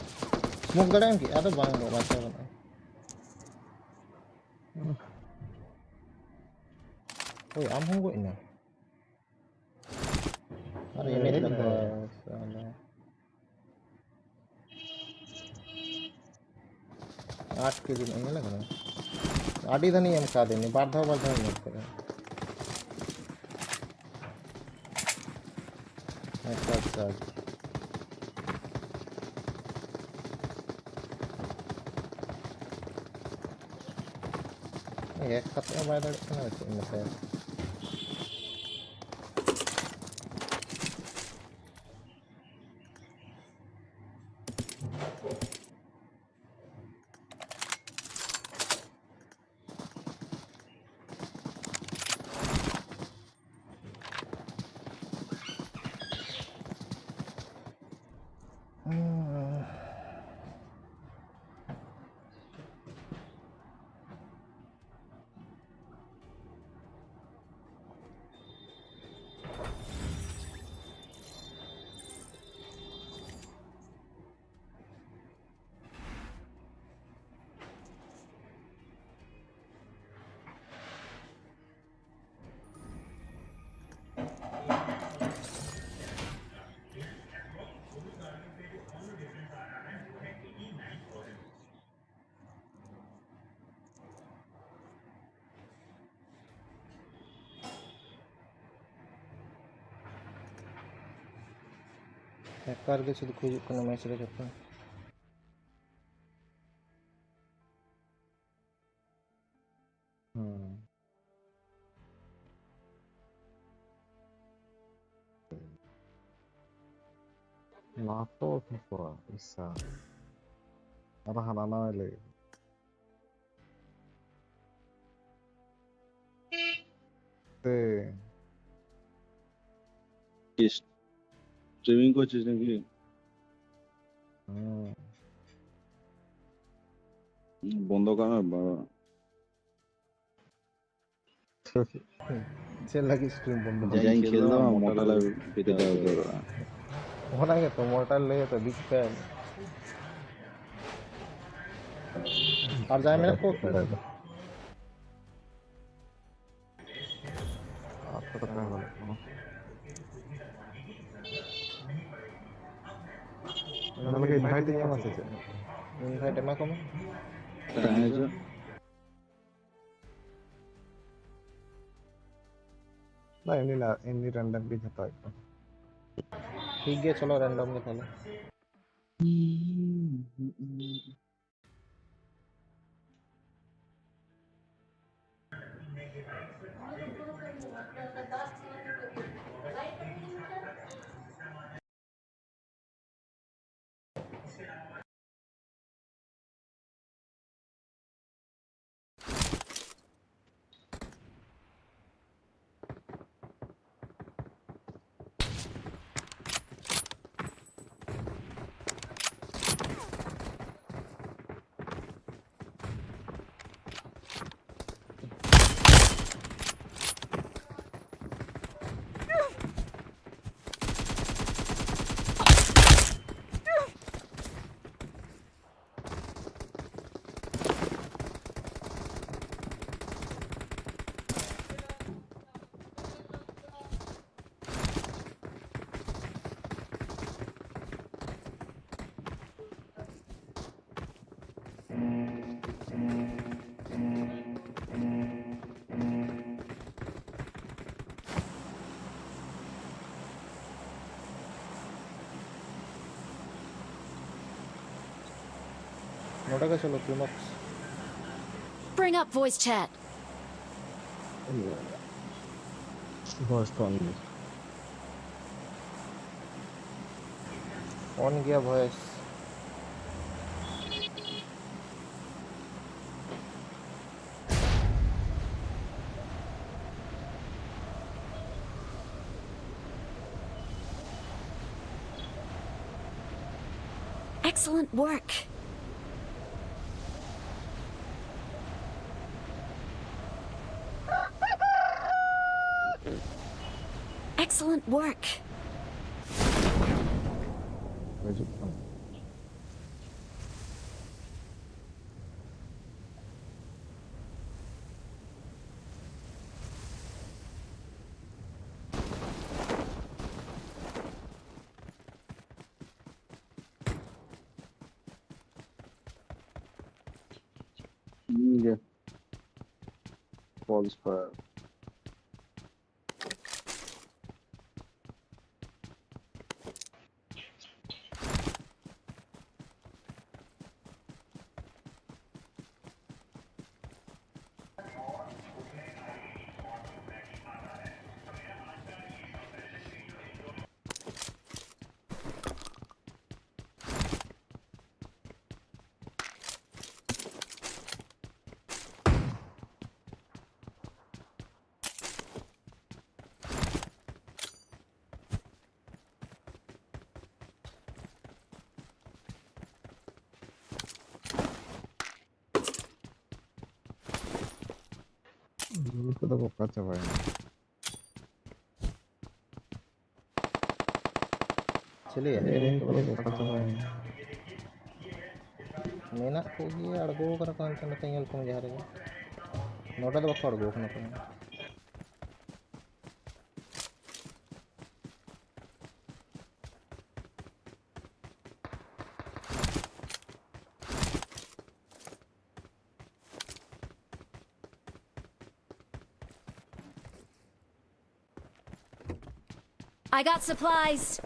ᱥᱢᱳᱠ ᱫᱟᱲᱮᱭᱟᱜ ᱟᱢ ᱠᱤ? ᱟᱫᱚ ᱵᱟᱝ, ᱵᱟᱪᱷᱟᱣ ᱜᱟᱱᱚᱜᱼᱟ᱾ ᱦᱳᱭ, ᱟᱢ ᱦᱚᱸᱢ ᱜᱚᱡ ᱮᱱᱟ᱾ ᱟᱨ ᱮᱱᱮᱡ ᱦᱮᱡ ᱫᱟᱠᱚ ᱱᱟᱭ᱾ ᱥᱟᱞᱟ᱾ ᱟᱴ ᱠᱮᱡᱤ ᱨᱮᱱᱟᱜ ᱧᱮᱞ ᱠᱟᱫᱟ᱾ ᱟᱹᱰᱤ ᱫᱷᱟᱱᱤᱧ ᱮᱢ ᱠᱟᱫᱮᱭᱟ, ᱵᱟᱨ ᱫᱷᱟᱣ, ᱵᱟᱨ ᱫᱷᱟᱣ ᱧᱮᱞ ᱠᱮᱫᱟ᱾ ᱟᱪᱪᱷᱟ, ᱟᱪᱪᱷᱟ, ᱟᱪᱪᱷᱟ᱾ ᱦᱮᱠ ᱠᱟᱛᱮ ᱦᱚᱸ ᱵᱟᱭ ᱫᱟᱲᱮᱭᱟᱜ ᱠᱟᱱᱟ, ᱪᱮᱫ ᱮᱢ ᱢᱮᱛᱟᱭᱟ? ᱦᱮᱠᱟᱨ ᱜᱮ ᱥᱩᱫᱷᱩ ᱠᱚ ᱦᱤᱡᱩᱜ ᱠᱟᱱᱟ ᱢᱮᱪ ᱨᱮ ᱡᱚᱛᱚ᱾ ᱦᱩᱸ᱾ ᱱᱚᱣᱟ ᱛᱚ ᱴᱷᱤᱠ ᱠᱚᱜᱼᱟ, ᱤᱥᱟ᱾ ᱟᱨ ᱦᱟᱱᱟ ᱱᱟᱣᱟᱭ ᱞᱟᱹᱭ᱾ ᱥᱮ ᱥᱴᱨᱤᱢᱤᱝ ᱠᱚ ᱪᱮᱫ ᱞᱟᱹᱜᱤᱫ? ᱦᱩᱸ᱾ ᱵᱚᱱᱫᱚ ᱠᱟᱜ ᱢᱮ ᱵᱟᱵᱟ᱾ ᱪᱮᱫ ᱞᱟᱹᱜᱤᱫ ᱥᱴᱨᱤᱢ ᱵᱚᱱᱫᱚ? ᱡᱟᱧ ᱠᱷᱮᱞ ᱫᱟ, ᱢᱚᱴᱟᱞ ᱯᱮᱴᱟᱣ ᱩᱛᱟᱹᱨᱚᱜᱼᱟ᱾ ᱚᱱᱟ ᱜᱮᱛᱚ, ᱢᱚᱴᱟᱞ ᱞᱟᱹᱭ ᱛᱚ, ᱵᱤᱜᱽ ᱯᱷᱮᱱ᱾ ᱟᱨ ᱡᱟᱦᱟᱸᱭ ᱢᱮᱱᱟᱜ ᱠᱚ, ᱥᱮ ᱪᱮᱫ? ᱤᱱᱵᱷᱟᱭᱤᱴ ᱮᱢᱟ ᱠᱚᱢᱮ᱾ ᱛᱟᱦᱮᱸ ᱦᱚᱪᱚ᱾ ᱵᱟᱝ, ᱮᱢᱱᱤ ᱞᱟ-, ᱮᱢᱱᱤ ᱨᱮᱱᱰᱚᱢ ᱜᱮ ᱡᱷᱚᱛᱚ ᱦᱩᱭᱩᱜ ᱠᱟᱱᱟ᱾ ᱴᱷᱤᱠ ᱜᱮᱭᱟ, ᱪᱚᱞᱚ ᱨᱮᱱᱰᱚᱢ ᱜᱮ ᱛᱟᱦᱚᱞᱮ᱾ ᱱᱚᱰᱮ ᱜᱮ ᱪᱚᱞᱚ, ᱠᱞᱤᱢᱟᱠᱥ᱾ Bring up voice chat. Voice ᱛᱚ ᱚᱱ ᱜᱮ᱾ ᱚᱱ ᱜᱮᱭᱟ voice. Excellent work. Excellent work. ᱦᱤᱡᱩᱜ ᱠᱟᱱᱟ᱾ False fire. ᱵᱩᱨᱩ ᱠᱚᱫᱚ ᱵᱚᱠᱟ ᱪᱟᱵᱟᱭᱮᱱᱟ᱾ ᱪᱤᱞᱤᱭᱟ? ᱮ, ᱠᱚᱫᱚ ᱵᱚᱠᱟ ᱪᱟᱵᱟᱭᱮᱱᱟ᱾ ᱢᱮᱱᱟᱜ ᱠᱚᱜᱮᱭᱟ, ᱟᱬᱜᱚ ᱠᱟᱱᱟ ᱠᱚ ᱦᱟᱱᱛᱮ ᱱᱟᱛᱮ, ᱧᱮᱞ ᱠᱚᱢ ᱡᱟᱦᱟᱸ ᱨᱮᱜᱮ᱾ ᱱᱚᱰᱮ ᱫᱚ ᱵᱟᱠᱚ ᱟᱬᱜᱚ ᱠᱟᱱᱟ ᱠᱚ᱾ I got supplies.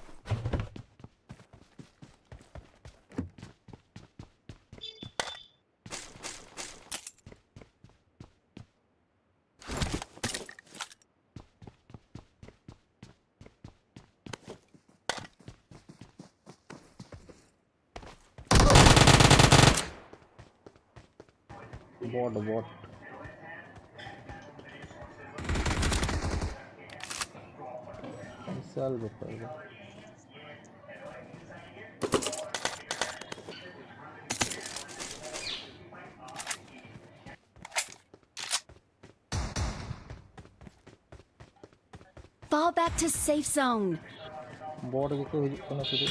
Bot, bot. ᱵᱤᱥᱟᱞ ᱵᱮᱯᱟᱨ ᱫᱚ᱾ Fall back to safe zone. ᱵᱚᱴ ᱜᱮᱠᱚ ᱦᱤᱡᱩᱜ ᱠᱟᱱᱟ ᱥᱩᱫᱷᱩ᱾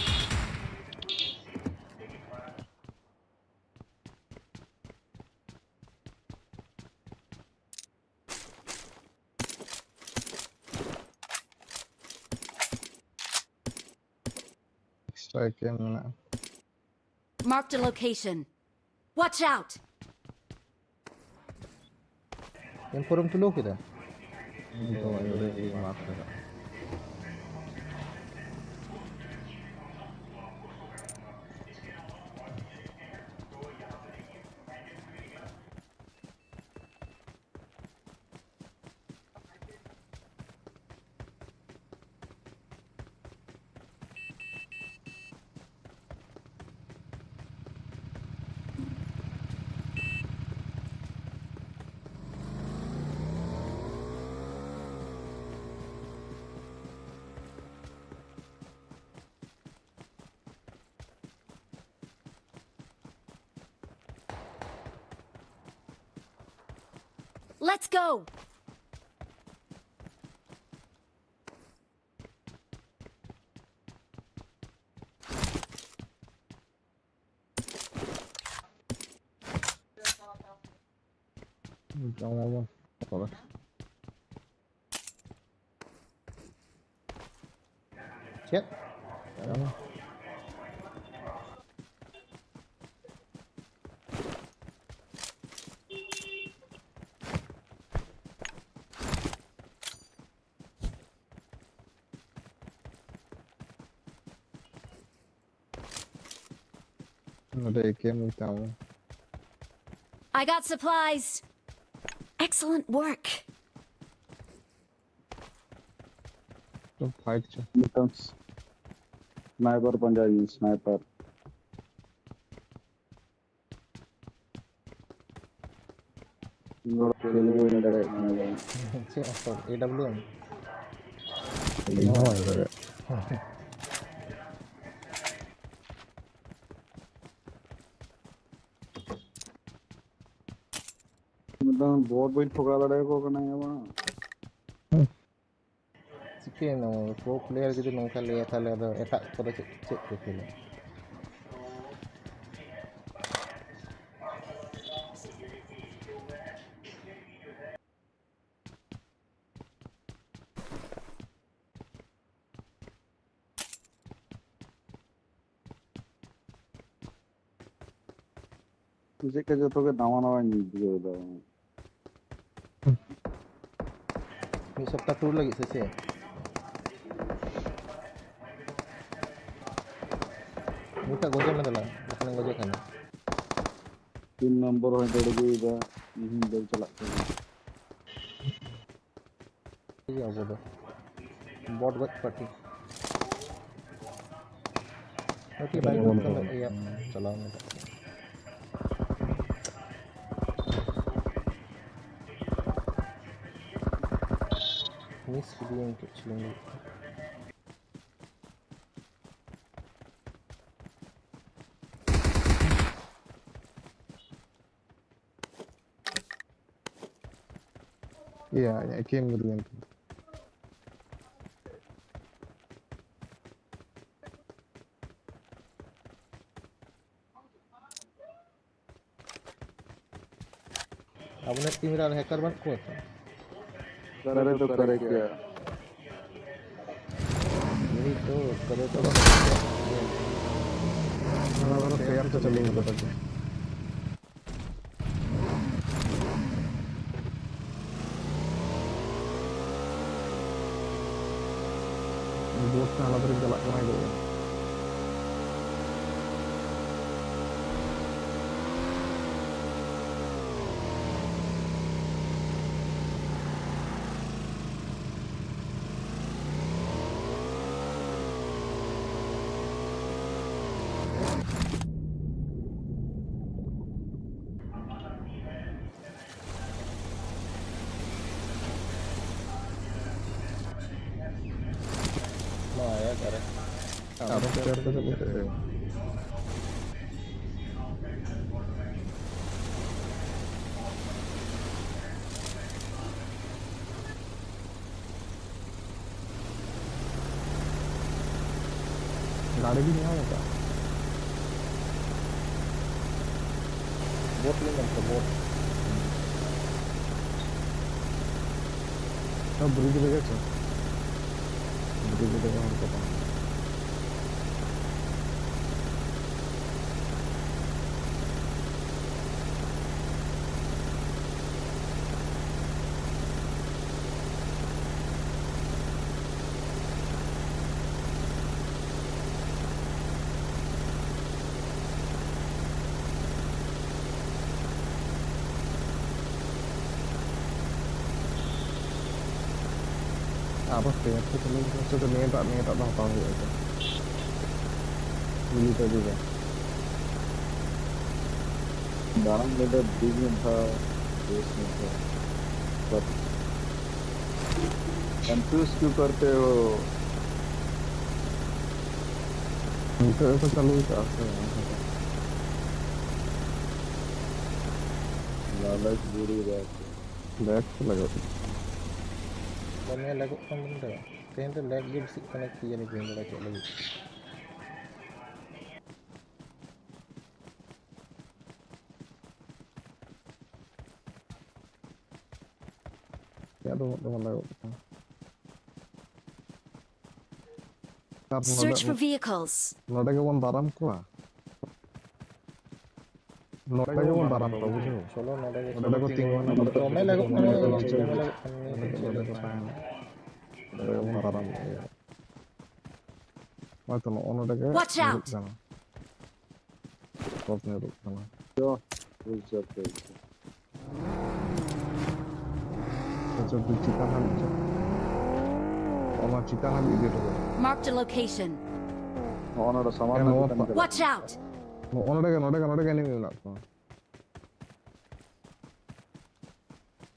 Extra ᱮᱠᱮᱱ ᱢᱮᱱᱟᱜᱼᱟ᱾ Marked a location. Watch out! ᱮᱢ ᱯᱷᱳᱨ ᱮᱢ ᱛᱩᱞᱟᱹᱣ ᱠᱮᱫᱟ? ᱤᱧ ᱫᱚ ᱱᱚᱰᱮ ᱜᱮ ᱢᱟᱯ ᱠᱟᱫᱟ᱾ Let's go! ᱪᱮᱫ? ᱱᱚᱰᱮ ᱮᱠᱮᱱ ᱢᱮᱛᱟᱢ᱾ I got supplies. Excellent work. ᱛᱚ ᱯᱷᱟᱭᱤᱴ ᱪᱚ᱾ ᱢᱤᱫᱴᱟᱝ ᱥᱱᱟᱭᱯᱟᱨ ᱯᱟᱸᱡᱟᱭ ᱢᱮ, ᱥᱱᱟᱭᱯᱟᱨ᱾ ᱤᱧ ᱦᱚᱲ ᱠᱷᱮᱞ ᱜᱮ ᱵᱟᱹᱧ ᱫᱟᱲᱮᱭᱟᱜ ᱠᱟᱱᱟ᱾ ᱪᱮᱫ ᱚᱠᱛᱚ? ᱮ ᱰᱟᱵᱞᱤᱭᱩ ᱮᱢ? ᱤᱧ ᱦᱚᱸ ᱵᱟᱹᱧ ᱫᱟᱲᱮᱭᱟᱜ᱾ ᱢᱤᱫᱴᱟᱝ ᱵᱚᱴ ᱵᱟᱹᱧ ᱴᱷᱚᱠᱟᱣ ᱫᱟᱲᱮᱭᱟᱠᱚ ᱠᱟᱱᱟ ᱤᱧ ᱢᱟ᱾ ᱪᱤᱠᱟᱹᱭᱮᱱᱟ? ᱯᱨᱳ ᱯᱞᱮᱭᱟᱨ ᱡᱩᱫᱤ ᱱᱚᱝᱠᱟ ᱞᱟᱹᱭᱟ, ᱛᱟᱦᱞᱮ ᱟᱫᱚ ᱮᱴᱟᱜ ᱠᱚᱫᱚ ᱪᱮᱫ, ᱪᱮᱫ ᱠᱚ ᱠᱷᱮᱞᱟ? ᱪᱮᱫ ᱠᱟ ᱡᱚᱛᱚ ᱜᱮ ᱱᱟᱣᱟ ᱱᱟᱣᱟᱧ ᱵᱩᱡᱷᱟᱹᱣ ᱮᱫᱟ᱾ ᱢᱤᱫ ᱥᱚᱯᱛᱟ ᱴᱩᱨ ᱞᱟᱹᱜᱤᱫ ᱥᱮ ᱪᱮᱫ? ᱱᱤᱛᱚᱜ ᱜᱚᱡᱮ ᱢᱮ ᱫᱮᱞᱟ, ᱵᱟᱠᱷᱟᱱ ᱜᱚᱡᱮ ᱠᱟᱱᱟ᱾ ᱛᱤᱱ ᱱᱚᱢᱵᱚᱨ ᱦᱚᱸᱭ ᱫᱟᱹᱲ ᱟᱹᱜᱩᱭᱮᱫᱟ, ᱤᱧ ᱦᱚᱸᱧ ᱫᱟᱹᱲ ᱪᱟᱞᱟᱜ ᱠᱟᱱᱟ᱾ ᱴᱷᱤᱠ ᱜᱮᱭᱟ, ᱟᱵᱚ ᱫᱚ ᱵᱚᱴ ᱜᱚᱡ ᱯᱟᱨᱴᱤ᱾ ᱳᱠᱮ, ᱵᱟᱭ ᱜᱚᱡ ᱠᱟᱱᱟ, ᱤᱭᱟᱹ, ᱪᱟᱞᱟᱣ ᱱᱟ ᱮᱴᱟᱜ ᱥᱮᱫ᱾ ᱢᱤᱥ ᱠᱤᱫᱤᱭᱟᱹᱧ ᱠᱟᱹᱡ ᱪᱩᱞᱩᱝ ᱞᱟᱹᱜᱤᱫ᱾ ᱤᱭᱟᱹ, ᱤᱧᱟᱹᱜ ᱮᱠᱮᱱ ᱜᱮ ᱛᱟᱦᱮᱸ ᱠᱟᱱᱟ᱾ ᱟᱵᱚᱱᱟᱜ ᱴᱤᱢ ᱨᱮ ᱟᱨ ᱦᱮᱠᱟᱨ ᱵᱟᱹᱱᱩᱜ ᱠᱚᱣᱟ ᱛᱚ? ᱠᱟᱨᱮ ᱫᱚ ᱠᱟᱨᱮ ᱠᱮᱭᱟ᱾ ᱭᱮᱦᱤ ᱛᱚ, ᱠᱟᱨᱮ ᱛᱚ ᱵᱟᱹᱱᱩᱜ ᱠᱚᱣᱟ᱾ ᱚᱱᱟ ᱫᱚ ᱯᱞᱮᱭᱟᱨ ᱠᱚ ᱪᱟᱹᱞᱩ ᱠᱟᱫᱟ ᱠᱚ᱾ ᱵᱳᱴ ᱥᱮ ᱟᱞᱟᱫᱟ ᱨᱮ ᱪᱟᱞᱟᱜ ᱠᱟᱱᱟᱭ ᱫᱚ᱾ ᱱᱚᱣᱟ ᱮᱠ ᱟᱨᱮ᱾ ᱟᱨᱚ ᱯᱞᱮᱭᱟᱨ ᱠᱚ ᱪᱟᱹᱞᱩ ᱠᱮᱫ ᱫᱚ᱾ ᱜᱟᱹᱰᱤ ᱵᱤᱱ ᱧᱟᱢ ᱟᱠᱟᱫᱼᱟ? ᱵᱳᱴ ᱞᱤᱧ ᱧᱟᱢ ᱠᱮᱫᱟ, ᱵᱳᱴ᱾ ᱚᱱᱟ ᱵᱨᱤᱡᱽ ᱨᱮᱜᱮ ᱪᱚ᱾ ᱵᱨᱤᱡᱽ ᱨᱮᱜᱮ ᱦᱚᱲ ᱠᱚ ᱛᱟᱦᱮᱱᱟ᱾ ᱟᱨᱚ ᱥᱴᱮᱭᱟᱨ ᱛᱮ ᱪᱟᱞᱟᱣ ᱦᱩᱭᱩᱜᱼᱟ᱾ ᱥᱮ ᱱᱤᱭᱟᱹᱴᱟᱜ, ᱱᱤᱭᱟᱹᱴᱟᱜ ᱫᱚ ᱦᱟᱛᱟᱣ ᱦᱩᱭᱩᱜᱼᱟ᱾ ᱛᱚ ᱜᱩᱞᱤ ᱛᱮ ᱟᱹᱜᱩᱭᱟ᱾ ᱫᱟᱬᱟᱱ ᱞᱟᱹᱭ ᱫᱚ ᱵᱨᱤᱡᱽ ᱢᱤᱫ ᱫᱷᱟᱣ, ᱵᱨᱤᱡᱽ ᱢᱤᱫ ᱫᱷᱟᱣ᱾ But confuse क्यों करते हो? ᱱᱤᱛᱚᱜ ᱜᱮᱠᱚ ᱪᱟᱹᱞᱩ ᱟᱠᱟᱫᱼᱟ ᱥᱮ ᱵᱟᱝ? ᱞᱟᱞᱚᱪ ᱵᱩᱨᱤ ᱵᱟᱛ᱾ ᱞᱮᱜᱽ ᱠᱚ ᱞᱟᱜᱟᱜ ᱠᱟᱱᱟ᱾ ᱫᱚᱢᱮ ᱞᱮᱜᱚᱜ ᱠᱟᱱ ᱫᱚ᱾ ᱛᱮᱦᱮᱧ ᱫᱚ ᱞᱮᱜᱽ ᱜᱮ ᱵᱮᱥᱤᱜ ᱠᱟᱱᱟ, ᱠᱤ ᱡᱟᱹᱱᱤ ᱵᱟᱹᱧ ᱵᱟᱲᱟᱭ ᱪᱮᱫ ᱞᱟᱹᱜᱤᱫ᱾ ᱪᱮᱫ ᱫᱚ ᱩᱱᱟᱹᱜ ᱫᱚ ᱵᱟᱝ ᱞᱟᱜᱟᱜ ᱠᱟᱱᱟ᱾ ᱛᱟᱨᱯᱚᱨ ᱱᱚᱰᱮ, Search for vehicles. ᱱᱚᱰᱮ ᱜᱮᱵᱚᱱ ᱫᱟᱨᱟᱢ ᱠᱚᱣᱟ᱾ ᱱᱚᱰᱮ ᱜᱮᱵᱚᱱ ᱫᱟᱨᱟᱢ ᱠᱚᱣᱟ, ᱵᱩᱡᱷᱟᱹᱣ᱾ ᱪᱚᱞᱚ, ᱱᱚᱰᱮ ᱜᱮ ᱱᱚᱰᱮ ᱠᱚ ᱛᱤᱸᱜᱩᱱᱟ᱾ ᱫᱚᱢᱮ ᱞᱟᱜᱚᱜ ᱠᱟᱱᱟ, ᱱᱚᱰᱮ ᱠᱚ ᱫᱚᱢᱮ ᱞᱟᱜᱚᱜ ᱠᱟᱱᱟ᱾ ᱱᱚᱰᱮ ᱠᱚ ᱛᱟᱦᱮᱱᱟ᱾ ᱱᱚᱰᱮ ᱜᱮᱵᱚᱱ ᱫᱟᱨᱟᱢ ᱠᱚᱣᱟ᱾ ᱦᱚᱭᱛᱚ ᱱᱚᱜᱼᱚ ᱱᱚᱰᱮ ᱜᱮ Watch out! ᱧᱩᱨᱩᱜ ᱠᱟᱱᱟ᱾ ᱠᱚᱯ ᱧᱩᱨᱩᱜ ᱠᱟᱱᱟ᱾ ᱪᱚ, ᱵᱩᱡᱽ ᱪᱚ, ᱵᱩᱡᱽ ᱪᱚ᱾ ᱟᱪᱪᱷᱟ, ᱪᱮᱛᱟᱱ ᱦᱟᱹᱵᱤᱡ ᱪᱚ᱾ ᱚᱱᱟ ᱪᱮᱛᱟᱱ ᱦᱟᱹᱵᱤᱡ ᱤᱫᱤ ᱦᱚᱴᱚ ᱠᱟᱜ᱾ Marked a location. ᱱᱚᱜᱼᱚ ᱱᱚᱰᱮ ᱥᱟᱢᱟᱱ ᱦᱮᱸ, ᱨᱮᱱᱟᱜ ᱱᱚᱣᱟ ᱪᱮᱛᱟᱱ ᱯᱟ- ᱪᱟᱞᱟᱜ Watch ᱠᱟᱱᱟ᱾ Out! ᱱᱚᱜᱼᱚ ᱱᱚᱰᱮ ᱜᱮ, ᱱᱚᱰᱮ ᱜᱮ, ᱱᱚᱰᱮ ᱜᱮ enemy ᱢᱮᱱᱟᱜ ᱠᱚᱣᱟ᱾